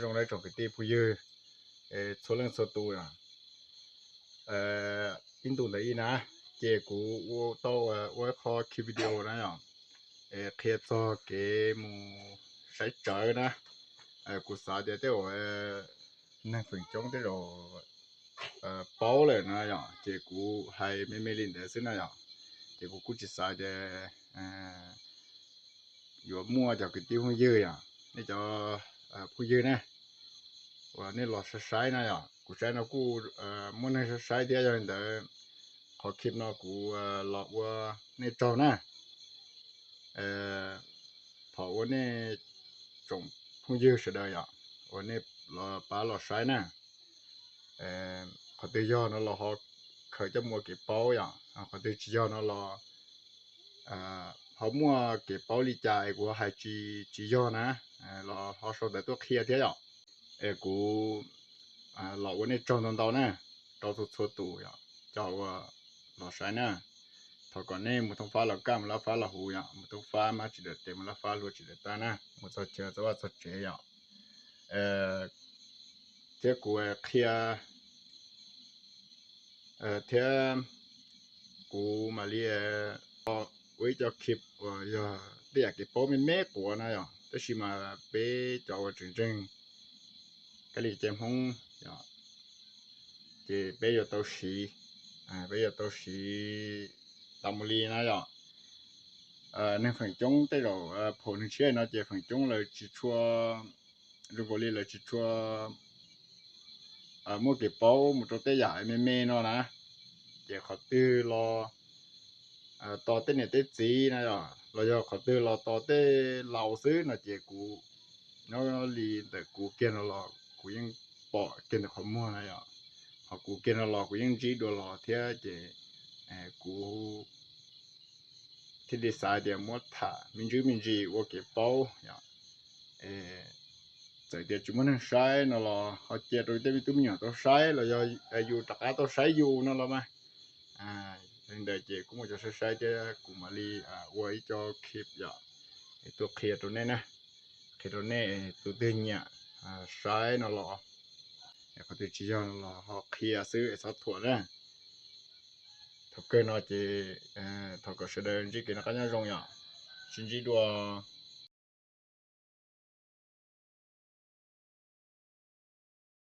Zoo na tsoom kwv tij phooj ywg txhua leej txhua tus. Ib ntu ntawm ib na, ces kuv tau ua qho ki video na yom, qhia txog kev mus saib tsawv na. Kuv xav tias tej zaum neeg feem coob tej zaum paub lawm na yom, ces kuv hais me me li ntawd xwb na yom. Ces kuv kuj tsis xav tias yuav muaj cov kwv tij phooj ywg yom, nej cov phooj ywg ne, uas nej los saib saib na yom. Kuv saib no kuj muaj neeg saib saib thiab, yog li ntawd qhov ki no kuv los ua nej tsaug na. Thov ua nej tsoom phooj ywg sawv daws yom, uas nej los pab los saib na. Qhov twg yog no los ho khaws coj mus ua kev paub yom, qhov twg tsis yog no los ho muaj kev paub li cas kuv hais tsis tsis yog na, los ho sau ntawv tuaj qhia thiab yom. Es kuv los ua nej tsaug ntau ntau na, rau txhua txhua tus yom, cov uas los saib na. Thov kom nej mus thoob fab los kaj, mus lab fab los huv yom, mus thoob fab mab tsis dawm tes, mus lab fab hlua tsis dawm tab na, mus txog chaw txog vaj txog tsev yom. Thiab kuv qhia thiab kuv mam li ua ib co ki uas yog tej yam kev paub me me quav na yom, tab sis mas peb cov uas tseem ntseeg kab li cai Hmoob yom, ces peb yuav tau siv, peb yuav tau siv tas mus li na yom. Neeg feem coob tej zaum phaum neeg tshiab no ces feem coob lawv tsis tshua, zoo nkaus li lawv tsis tshua muaj kev paub mus rau tej yam me me no na. Ces qhov twg los tos tej niam tej txiv na yom, los yog qhov twg los tos tej laus xwb no ces kuv nyob li ntawm kuv kiag no los kuv yeej pom kiag ntawm qhov muag na yom. Ho kuv kiag no los kuv yeej ntsib dua los thiab ces kuv thiaj li xav tias muab tham me ntsis me ntsis ua kev paub yom. Txawm tias tsis muaj neeg saib no los ho cia rau tej me tub me nyuam tau saib los yog yus rov qab tau saib yus no los mas. Li ntawd ces kuj muaj cov saib saib thiab kuv mam li ua ib co ki yom, es tuaj qhia rau nej na, qhia rau nej tus twg nyiam saib no los, qhov twg tsis yog no los ho qhia xwb es txhob thuam na. Thaum kawg no ces thov kom sawv daws ntsib kev noj qab nyob zoo yom, sib ntsib dua.